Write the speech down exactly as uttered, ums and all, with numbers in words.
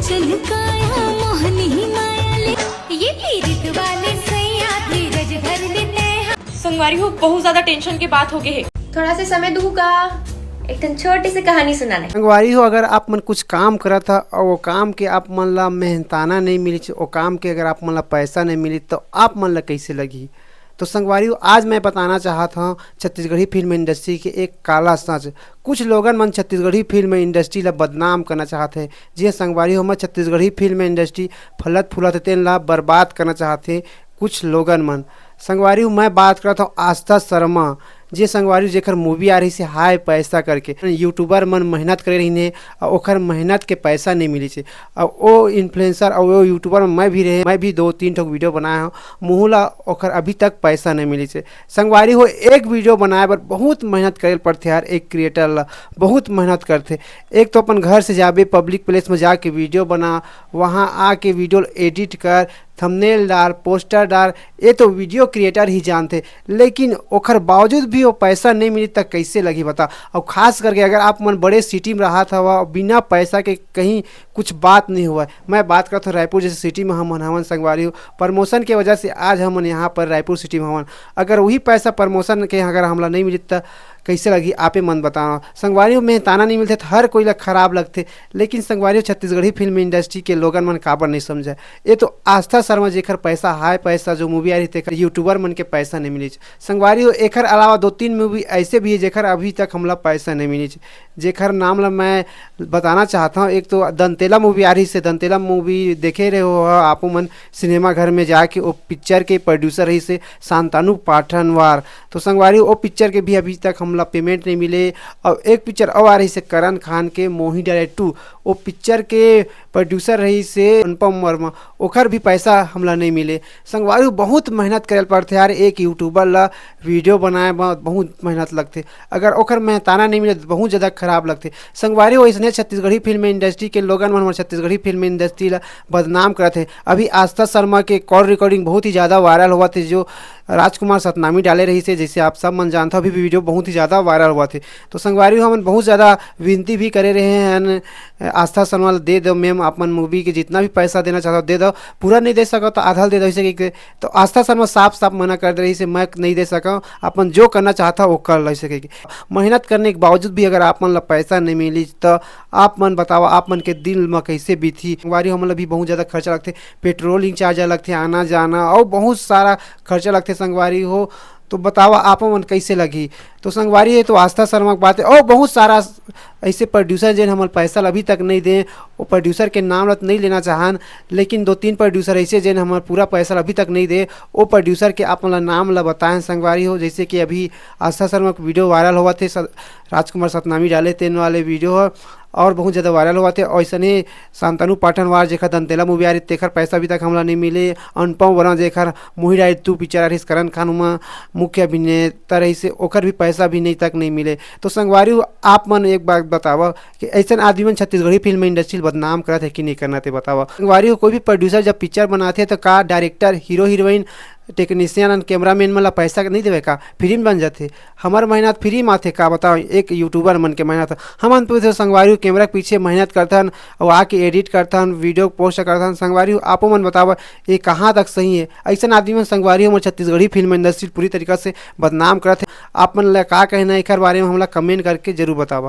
चल काया मोहनी माया ले, ये पीरित वाले सैया धीरज धर लेते हैं। संगवारी हो, बहुत ज्यादा टेंशन के बात हो गए है। थोड़ा से समय दूहू का, एक ठन छोटी सी कहानी सुनाना है। संगवारी हो, अगर आप मन कुछ काम करत ह और वो काम के आप मन ला मेहनताना नहीं मिली, वो काम के अगर आप मन ला पैसा नहीं मिली तो आप मन ला कैसे लगी? तो संगवारी हो, आज मैं बताना चाहत हूँ छत्तीसगढ़ी फिल्म इंडस्ट्री के एक काला सच। कुछ लोगन मन छत्तीसगढ़ी फिल्म इंडस्ट्री ला बदनाम करना चाहत है। जी हाँ संगवारी हो, मैं छत्तीसगढ़ी फिल्म इंडस्ट्री फलत फूलत तेन ला बर्बाद करना चाहत है कुछ लोगन मन। संगवारी हो, मैं बात करत हूँ आस्था शर्मा। जी संगवारी हो, जेकर मूवी आ रही से हाय पैसा करके, यूट्यूबर मन मेहनत करे रहिन हे और ओकर मेहनत के पैसा नहीं मिली से। और वो इन्फ्लुएंसर और वो यूट्यूबर में मैं भी रहे, मैं भी दो तीन ठो वीडियो बनाया हूँ, मुँह ला ओकर अभी तक पैसा नहीं मिली से। संगवारी हो, एक वीडियो बनाए बर बहुत मेहनत करे पड़थे यार, एक क्रिएटर ला बहुत मेहनत करथे। एक तो अपन घर से जाबे, पब्लिक प्लेस में जाके वीडियो बना, वहाँ आके वीडियो एडिट कर, थंबनेल डाल, पोस्टर डाल, ये तो वीडियो क्रिएटर ही जानथे, लेकिन ओखर बावजूद भी वो पैसा नहीं मिली त कैसे लगी बता। और खास करके अगर आप मन बड़े सिटी में रहत हवा और बिना पैसा के कहीं कुछ बात नहीं हुआ। मैं बात करत हूँ रायपुर जैसे सिटी में हमन हवन संगवारी हो, प्रमोशन के वजह से आज हमन यहाँ पर रायपुर सिटी में हवन। अगर वही पैसा प्रमोशन के अगर हमला नहीं मिली त कैसे लगी, आपे मन बताओ। संगवारी हो, मेहनताना नहीं मिलथे त हर कोई ला खराब लगथे, लेकिन संगवारी हो, छत्तीसगढ़ी फिल्म इंडस्ट्री के लोगन मन काबर नहीं समझे? ये तो आस्था शर्मा जेकर पैसा हाय पैसा जो मूवी आ रही तेकर यूट्यूबर मन के पैसा नहीं मिली। संगवारी हो, एकर अलावा दो तीन मूवी ऐसे भी है जेकर अभी तक हमला पैसा नहीं मिली, जेकर नाम ला मैं बताना चाहता हूँ। एक तो दंतेला मूवी आ रही से, दंतेला मूवी देखे रहे हो आपो मन सिनेमा घर में जाके, वो पिक्चर के प्रोड्यूसर रही से शांतनु पाठनवार। तो संगवारी, वो पिक्चर के भी अभी तक हमला पेमेंट नहीं मिले। और एक पिक्चर और आ रही से करण खान के मोही डाले टू, वो पिक्चर के प्रोड्यूसर रही से अनुपम वर्मा, ओकर भी पैसा हमला नहीं मिले। संगवारी, बहुत मेहनत करे पड़थे यार, एक यूट्यूबर ला वीडियो बनाए बर बहुत मेहनत लगथे। अगर ओकर मेहनताना नहीं मिले तो बहुत ज़्यादा खराब लगथे। संगवारी हो, इसने छत्तीसगढ़ी फिल्म इंडस्ट्री के लोगन मन हमर छत्तीसगढ़ी फिल्म इंडस्ट्री ला बदनाम करत हे। अभी आस्था शर्मा के कॉल रिकॉर्डिंग बहुत ही ज़्यादा वायरल होवत हे, जो राजकुमार सतनामी डाले रही से, जैसे आप सब मन जानता हो, अभी वीडियो बहुत ही ज़्यादा वायरल होवत हे। तो संगवारी हो, हमन बहुत ज़्यादा विनती भी करे रहे हैं आस्था शर्मा ला, दे दो मैम, अपन मूवी के जितना भी पैसा देना चाहता हो दे दो, पूरा नहीं दे सको तो आधा दे दो, ऐसे कहिके। तो आस्था शर्मा साफ साफ मना कर दे रही से, मैं नहीं दे सका, अपन जो करना चाहता वो कर ले सके। मेहनत करने के बावजूद भी अगर आप मन ला पैसा नहीं मिली तो आप मन बताओ, आप मन के दिल में कैसे बीती? संगवारी, हमन ला भी बहुत ज़्यादा खर्चा लगथे, पेट्रोलिंग चार्ज लगथे, आना जाना और बहुत सारा खर्चा लगथे संगवारी हो। तो बताओ आप मन कैसे लगी? तो संगवारी, ये तो आस्था शर्मा के बात है और बहुत सारा ऐसे प्रोड्यूसर जेन हमन पैसा ला अभी तक नहीं दे, वो प्रोड्यूसर के नाम ला तो नहीं लेना चाहन, लेकिन दो तीन प्रोड्यूसर ऐसे जेन हमर पूरा पैसा ला अभी तक नहीं दे, वो प्रोड्यूसर के आप मन ला नाम ला बताएं संगवारी हो। जैसे कि अभी आस्था शर्मा के वीडियो वायरल होवत हे, स-, राजकुमार सतनामी डाले तेन वाले वीडियो ह, और बहुत ज़्यादा वायरल होवत हे। और ऐसने शांतनु पाठनवार जेकर दंतेला मूवी आ रही, तेखर पैसा अभी तक हमला नहीं मिले। अनुपम वर्मा जेकर मोही डाले टू पिक्चर आ रही, करण खान उमा मुख्य अभिनेता रही से, ओकर भी पैसा अभी नहीं तक नहीं मिले। तो संगवारी हो, आप मन एक बात बतावा कि ऐसन आदमी मन छत्तीसगढ़ी फिल्म इंडस्ट्री ल बदनाम करत हे कि नहीं करना, ते बतावा। संगवारी हो, कोई भी प्रोड्यूसर जब पिक्चर बनाथे तो का director, hero heroine, technician and cameraman मन ला पैसा नहीं देवे का? फिल्म बन जाथे, हमर मेहनत फ्री में आथे का? बताओ, एक यूट्यूबर मन के मेहनत। हमन तो संगवारी हो, कैमरा के पीछे मेहनत करथन और आके एडिट करथन, वीडियो पोस्ट करथन। संगवारी हो, आपो मन बतावा, ये कहाँ तक सही है? ऐसन आदमी मन संगवारी हो, हमर छत्तीसगढ़ी फिल्म इंडस्ट्री पूरी तरीका से बदनाम करत हे। आप मन ला का कहना है एकर बारे में, हमला कमेंट करके जरूर बतावा।